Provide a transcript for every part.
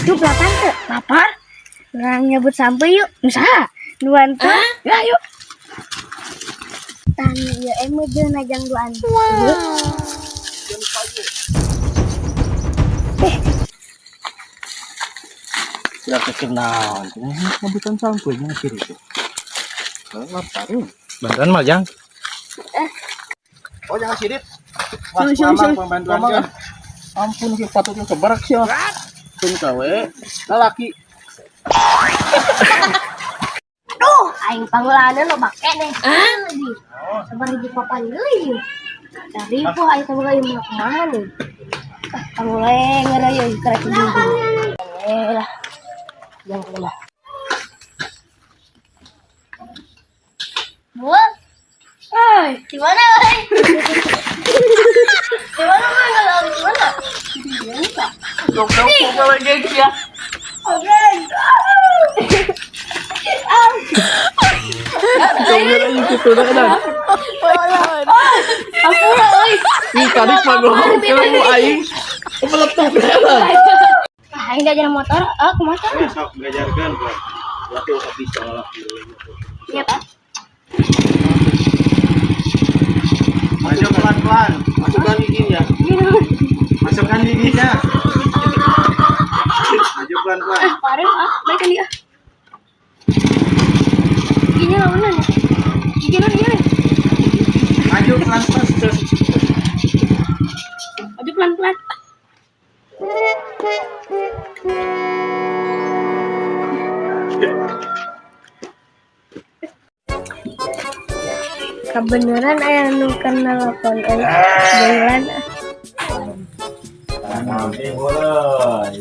Tuh lapar tuh. Lapar? Urang nyabut sampeu yuk. Usaha. Duan tuh. Ya yuk. Tani ieu meujeuhna jang duaan. Wow. Ya kekenal. Nyabutan sampeu nya kiri itu. Lapar. Bantuan mah jang. Oh jangan sirit. Sini, sini, sini. Pembantuan. Ampun ki patutnya kebarak sih. Tun kawe lalaki. Aduh, aing pangulana loba keneh. Sabar hiji papan deui. Dari po aing sabar ieu mah kumaha nih. Ah, pangule ngeureuy keur tidur. Eh lah. Jang kumaha. Bu. Oi, di mana, oi? Di mana, oi? Kalau di mana? Dok dok kok geng ya. Oke. Kamu lagi gitu dah kan. Ampura, oi. Ih tadi mah goblok kamu aing. Meletup kan. Ah, aing diajar motor, ah, kumaha? Besok belajarkan gua. Laki usah bisa laki. Iya, Pak. Maju pelan-pelan. Masukkan giginya. Masukkan giginya. Maju pelan-pelan. Ah, parem ah, baik kan dia. Giginya lawanan ya. Gigi non gini. Maju pelan-pelan. Maju pelan-pelan. Kebenaran aya nu kana telepon euy. Jalan ah. Nanti boleh.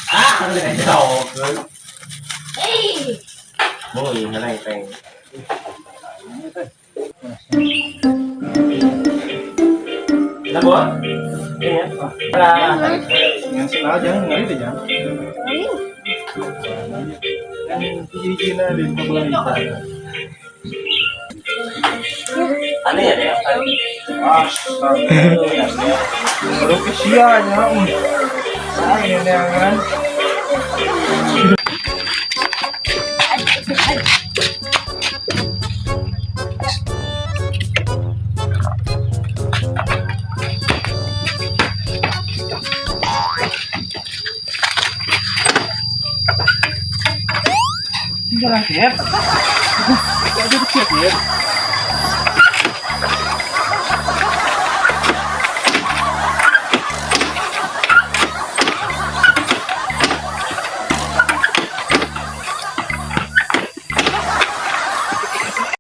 Ah, jauh. Hei. Oh, iya, ngeleng. Nah, Bon. Ini ya. Lah. Yang senang aja ngari deh jang. Yang hiji-hijina di sebelah kita. Aneh ya, ya. Astaga. Baru kesiannya. Saya neangan. Jalan ya. Jadi ya.